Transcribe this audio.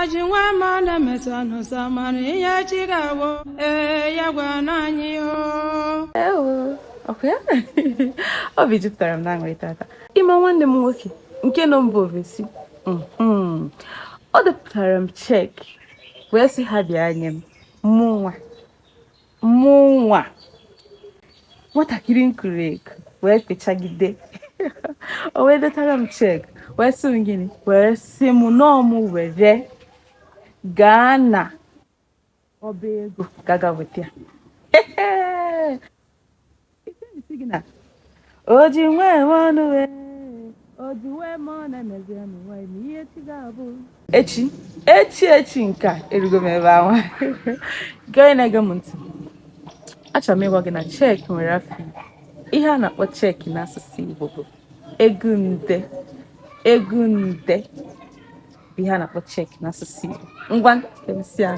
Ji nwa ma na-emesa n'ụsa mana ihe chi ga-abụ ee ya gwa n'anyị o. Ewo, ọkwa ya? Obi jupụtara m n'aṅụrị tata. Ịma nwanne m nwoke nke nọ mba ofesi, o depụtara m cheque wee sị ha bịa nye m. Mụnwa mụnwa nwatakịrị nkuru eku wee fechagide, o wee detara m cheque wee sị m gịnị, wee sị m nọọ m were gaa na ọba ego gaga weta ya. Isi gị na o ji nwa enwe ọnụ wee o ji wee ma ọ na-emezi ya n'ụwa ime ihe chi ga-abụ echi echi echi. Nke a erugo m ebe ahụ. Gị onye na-ege m ntị, achọrọ m ịgwa gị na cheque nwere afa Igbo. Ihe a na-akpọ cheque n'asụsụ Igbo bụ ego nde. Ego nde bụ ihe a na-akpọ cheque n'asụsụ Igbo. Ngwa, emesịa.